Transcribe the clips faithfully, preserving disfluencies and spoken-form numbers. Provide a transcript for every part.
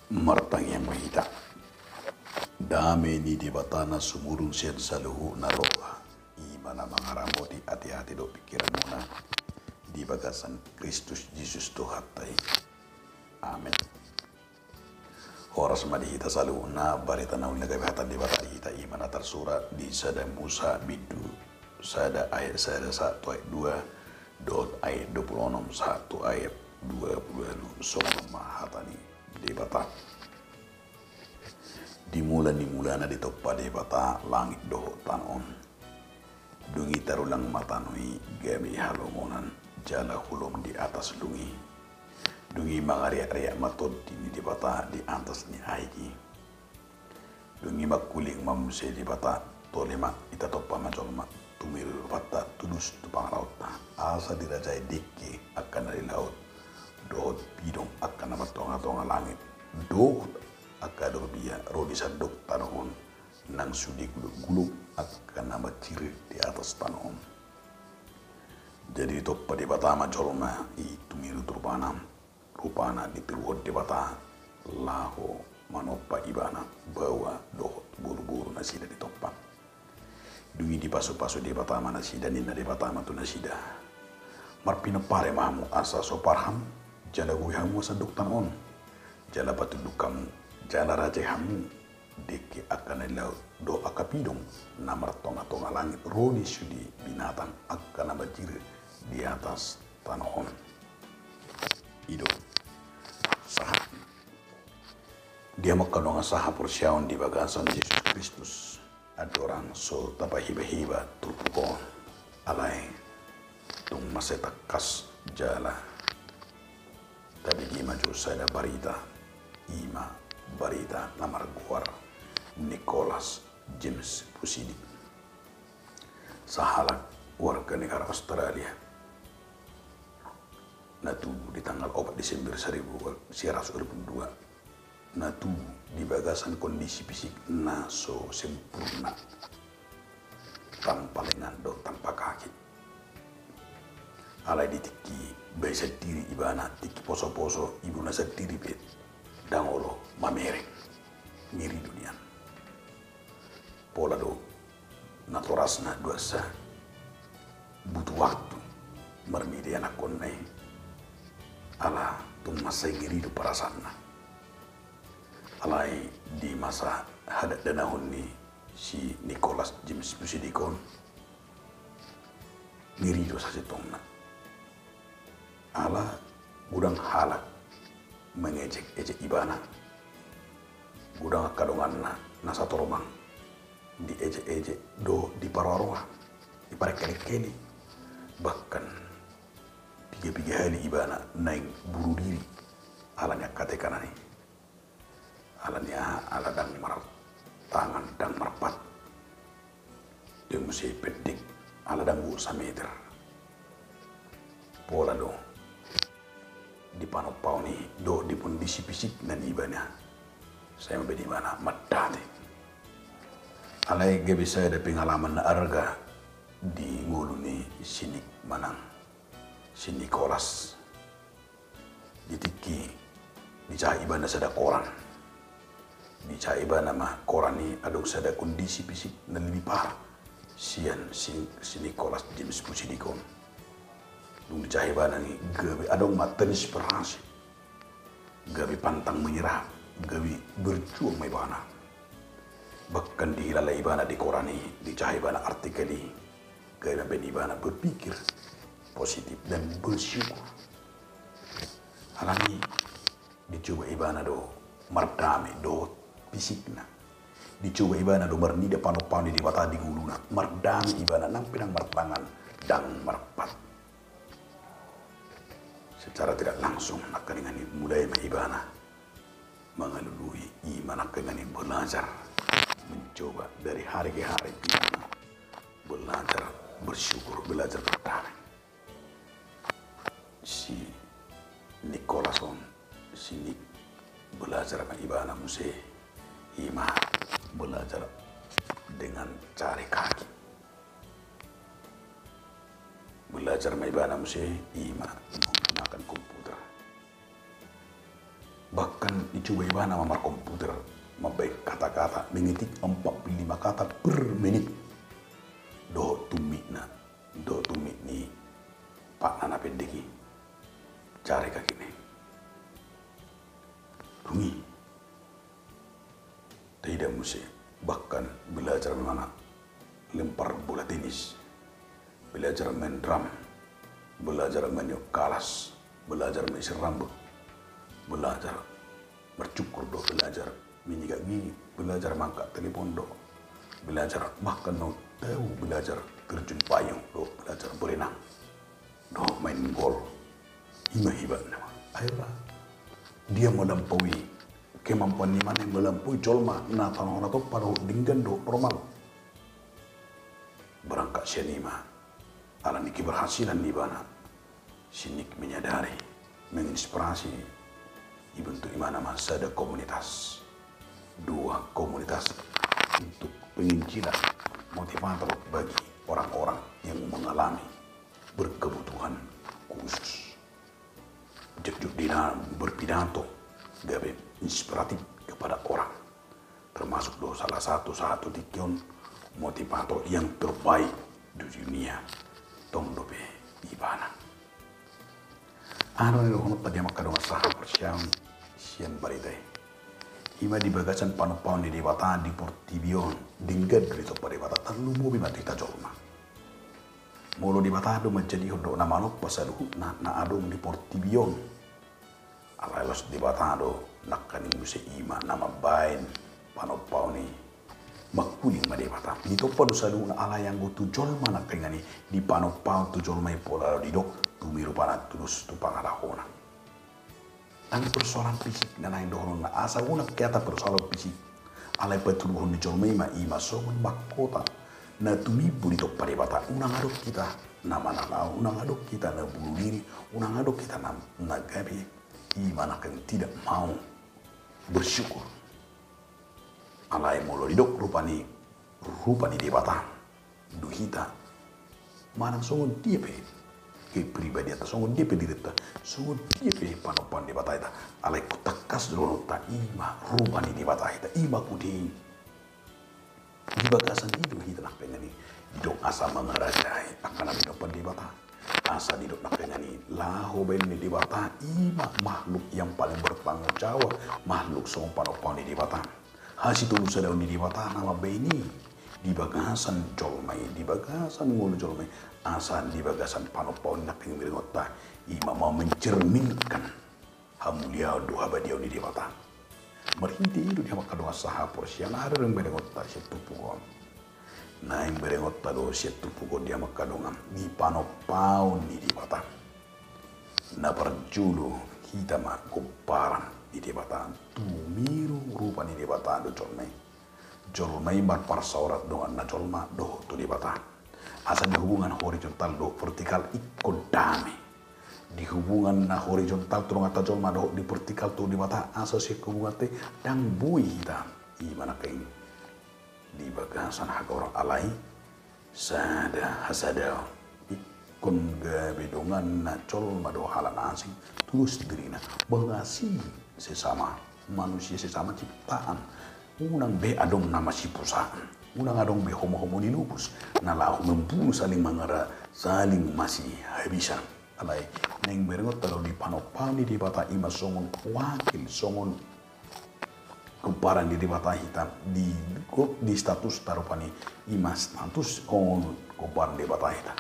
Martangiang ma hita. Dame ni Debata na sumurung sian saluhutna roha, i ma na mangaramoti ateate dohot pingkiranmuna di bagasan Kristus Jesus Tuhanta i. Amen. Horas ma di hita saluhutna. Barita na uli na gabe hata ni Debata di hita i ma na tarsurat di sada Musa bindu sada ayat sada sahat tu ayat dua, dohot ayat dua pulu onom sahat tu ayat dua pulu ualu. Songon on ma hata ni Debata. Di mula ni mulana ditompa Debata langit dohot tano on. Dung i tarulang ma tano i gabe halongonan jala holom di atas dung i. Dung i mangariak-riak ma Tondi ni Debata di atas ni aek i. Dung i mangkuling ma muse Debata, tole ma, ita tompa ma jolma, tumiru rupanta, tulus tu pangalaonta, asa dirajai dengke angka na di laut, dohot pidong angka na martonga-tonga langit, dohot angka dorbia ro di sandok tano on, nang sude gulop-gulop angka na mancir di atas tano on. Jadi ditompa Debata ma jolma i tumiru tu rupana, rupana ditiruhon Debata laho manompa ibana, baoa dohot boru-boru nasida ditompa. Dung i dipasu-pasu Debata ma nasida, ninna Debata ma tu nasida: Marpinompar ma hamu asa so par hamu, jala gui hamu sandok tano on, jala patunduk hamu, jala rajai hamu dengke angka na di laut, dohot angka pidong na martonga-tonga langit, ro di sude binatang angka na mancir di atas tano on. I do sahat. Di hamu angka dongan sahaporseaon di bagasan Jesus Kristus, andorang so tapahiba-hiba turpuk on, alai tung mansai tangkas jala tabege ma jo sada barita, i ma barita na margoar Nicholas James Pusidik, sahalak warga negara Australia, na tubu di tanggal opat Desember saribu sia ratus dua pulu dua, na tubu di bagasan kondisi fisik na so sempurna, tanpa lengan dohot tanpa kaki. Alai di tingki bai sandiri ibana, tingki poso-poso, ibana sandiri pe ndang olo mamereng, ngeri do nian. Pola do natorasna, duansa butuh waktu marnida anakkonna i, ala tung mansai ngeri do parasaanna. Alai di masa hadakdanahon ni si Nicholas James Pusidik on, ngeri do sasintongna. Ala godang halak mangejek-ejek ibana, godang angka donganna na satormang diejek-ejek dohot diparoa-roa, diparengkel-engkeli, bahkan piga-piga hali ibana naeng bunuh diri ala ni angka tekanan i. Ala ni aha? Ala ndang martangan, ndang marpat, pe muse pendek, ala ndang sameter. Pola do di panompaon i dohot di kondisi fisik na niba na, sai mambaen ibana mandate. Alai gabe sada pengalaman na arga di ngolu ni si Nik manang si Nicholas. Di tingki dicaha ibana sada koran. Dicaha ibana ma koran i adong sada kondisi fisik na lebih parah sian si, si Nicholas James Pusidik on. Dung dicaha ibana i, gabe adong ma terinspirasi, gabe pantang menyerah, gabe berjuang ma ibana. Bahkan dihilala ibana di koran i, dicaha ibana artikel i, gabe mambaen ibana berpikir positif dan bersyukur. Alani dicoba ibana do mardame dohot fisikna. Dicoba ibana do marnida panompaon ni Debata di ngoluna. Mardame ibana, nang pe ndang martangan, ndang marpat. Secara tidak langsung, nangkaningan i mulai ma ibana mangalului, i ma nangkaningan i belajar, mencoba dari hari ke hari ibana belajar bersyukur, belajar berdamai. Si Nicholas on, si Nik, belajar ma ibana muse, i ma belajar dengan cari kaki. Belajar ma ibana muse, i ma menggunakan komputer. Bahkan Dicoba ibana ma markomputer, mambaen kata-kata, mengetik empat puluh lima kata per menit. Dohot tummitna, dohot tummit ni patna na pendek i. Cari kaki ni. Dungi. Taida muse, bahkan belajar mana lempar bola tenis, belajar main drum, belajar main kalas, belajar main serambut, belajar marcukur do, belajar menyikat gigi, belajar mangkat telepon do, belajar bahkan mau tahu belajar terjun payung do, belajar berenang. Dohot main gol. Ima hebatna. Akhirna dia melampaui kemampuan ni mana, melampaui jolma na tano na tompa dohot denggan dohot normal. Berangkat sian ima, alani keberhasilan ni ibana, si Nick menyadari, menginspirasi, dibentuk ibana ma sada komunitas. Dua komunitas untuk penginjilan, motivator bagi orang-orang yang mengalami berkebutuhan khusus. Jotjot dia berpidato gabe inspiratif kepada orang, termasuk do salah satu, satu tingki on motivator yang terbaik di dunia. Tong dope ibana. Aha na nidokhononta di hamu angka dongan sahaporseaon sian barita i? Ima di bagasan panompaon ni Debata di portibi on, denggan do ditompa Debata, tarlumobi ma tu hita jolma. Molo Debata do manjadihon dohot na manompa saluhutna na adong di portibi on, alai laos Debata do nangkaning muse ima na mambaen panompaon i. Mangkuling ma Debata, ditompa do saluhutna, alai anggo tu jolma nangkaningan i dipanompaon tu jolma i pola laho didok tu mi rupana tudos tu pangalahona. Ndang persoalan fisik na naeng dohononna, asa unang hea tapersoalhon fisik. Alai patuduhon ni jolma i ma, ima songon mahkota na tumimbo ditompa Debata. Unang adong hita na manalao, unang adong hita na bunuh diri, unang adong hita na, na gabe ima nangkaning tidak mau bersyukur. Alai molo didok rupa ni, rupa ni Debata do hita, manang songon dia pe kepribadianta, songon dia pe dirinta, songon dia pe panompaon ni Debata hita, alai tangkas do dohononta, ima rupa ni Debata hita, ima pudi. Di bagasan i do hita nangkaningan i didok asa mangarajai angka na pinompar Debata. Asa didok nangkaningan i laho baen ni Debata ima makhluk yang paling bertanggung jawab, makhluk songon panompaon ni Debata. Hasitolusadaon ni Debata na mambaen i di bagasan jolma i, di bagasan ngolu jolma i, asa di bagasan panompaon nangkaning berengonta, ima ma mencerminkan hamuliaon do habadiaon ni Debata. Marhite i do di hamu angka dongan sahaporseaon, aha do naeng berengonta sian turpuk on? Naeng berengonta do sian turpuk on di hamu angka dongan, di panompaon ni Debata. Na parjolo hita ma gomparan ni Debata, tumiru rupa ni Debata do jolma i. Jolma i marparsaoran donganna jolma dohot tu Debata. Asa di hubungan horizontal dohot vertikal ingkon dame. Di hubungan na horizontal tu donganta jolma dohot di vertikal tu Debata, asa sian hubunganta i ndang boi hita. Ima nangkaning di bagasan hagaoran, alai sada hasadaon. Ingkon gabe donganna jolma do halak na asing, tudos dirina, mengasihi sesama manusia, sesama ciptaan. Unang be adong na masipusaan, unang adong be homo-homo ni lupus na laho membunuh, saling mangara, saling masihabisan. Alai naeng berengonta do di panompaon ni Debata, ima songon wakil, songon gomparan ni Debata hita di, di statusta rupani, ima status songon gomparan ni Debata hita.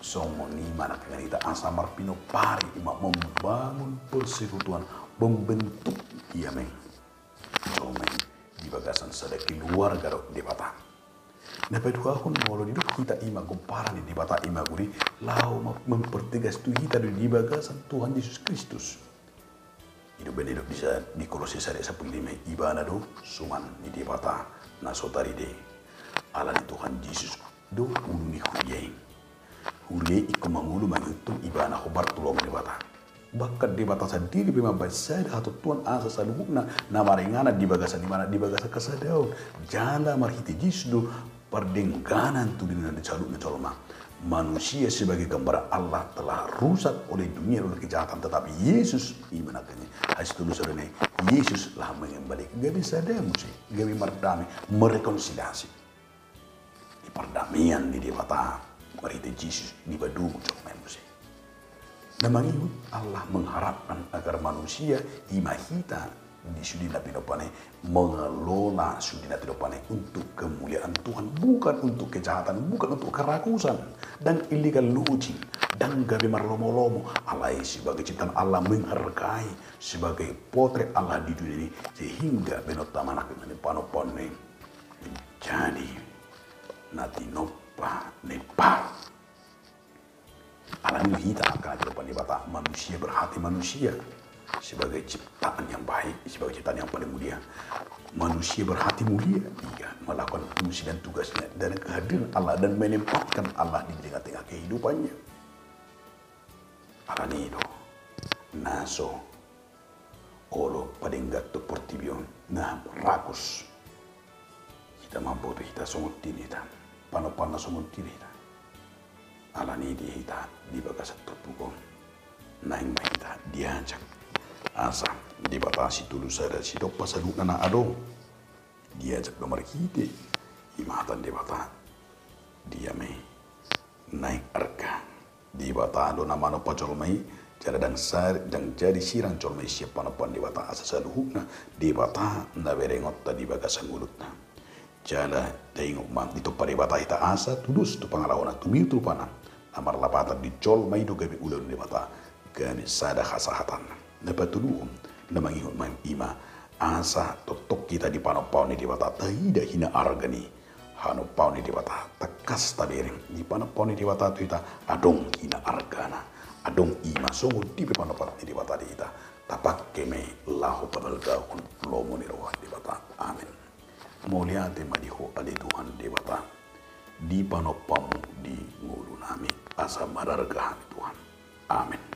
Songon i ma nangkaningan hita asa marpinompari, ima membangun persekutuan, membentuk, ia meng, songon i di bagasan sada keluarga dohot Debata. Na paduahon, molo didok hita ima gomparan ni Debata, ima guru i laho ma-, mempertegas tu hita do di bagasan Tuhan Jesus Kristus. I do umbahen didok di sa-, di Kolose sada sampulu lima, Ibana do suman ni Debata na so tarida i. Alani Tuhan Jesus do ulu ni huria i. Huria i ingkon mangolu mangihuthon ibana hombar tu lomo ni Debata. Bahkan Debata sandiri pe mambaen sada hatontuan asa saluhutna na maringanan di bagasan ibana, di bagasan hasadaon. Jala marhite Jesus do Pardengganan tu diri na di saluhutna jolma. Manusia sebagai gambaran Allah telah rusak oleh dunia, oleh kejahatan, tetapi Yesus, ima nangkin i, ayat sitolu sada nai, Yesus lah mengembalikan, gabe sada muse, gabe mardame, merekonsiliasi. Di pardamaian ni Debata marhite Jesus, dipadomu jolma i muse. Na mangihut, Allah mengharapkan agar manusia, ima hita, di sude na pinompana i, mengelola sude na pinompana i untuk kemuliaan Tuhan, bukan untuk kejahatan, bukan untuk kerakusan dan illegal lodging dan gabe marlomo-lomo. Alai sebagai ciptaan Allah menghargai, sebagai potret Allah di dunia ini, sehingga bahenonta manangkok ni panompaonna i menjadi na tinompa ni paru. Alani i hita angka na tinompa ni Debata, manusia berhati manusia sebagai ciptaan yang baik, sebagai ciptaan yang paling mulia. Manusia berhati mulia, ia melakukan fungsi dan tugasnya dan kehadiran Allah dan menempatkan Allah di tengah-tengah kehidupannya. Alani i do na so olo padenggan tu portibi on, na rakus. Hita mamboto hita songon dia hita, panompaonna songon dia hita. Alani i di hita di bagasan turpuk on, naeng ma hita diajak asa Debata sitolu sada, sitompa saluhutna na adong. Diajak do marhite ima hata ni Debata. Dia ma i naeng arga. Debata do na manompa jolma i, jala ndang sa-, ndang jadi sirang jolma i sian panompaan ni Debata, asa saluhutna Debata na berengonta di bagasan ngolunta. Jala taingot ma, ditompa Debata hita asa tudos tu pangalahona, tumiru tu rupana, na marlapatan di jolma i do gabe ulaon ni Debata, gabe sada hasahatanna. Na patoluhon, na mangihut ma i ima, asa tongtong hita di panompaon ni Debata taida hinaarga ni hanompaon ni Debata, tangkas tabereng di panompaon ni Debata tu hita adong hinaargana, adong ima songon dia pe panompaon ni Debata di hita, tapangke ma i laho pabalgahon lomo ni roha ni Debata. Amen. Mauliate ma di Ho ale Tuhan Debata, di panompaonMu di ngolunami, asa mararga hami Tuhan. Amen.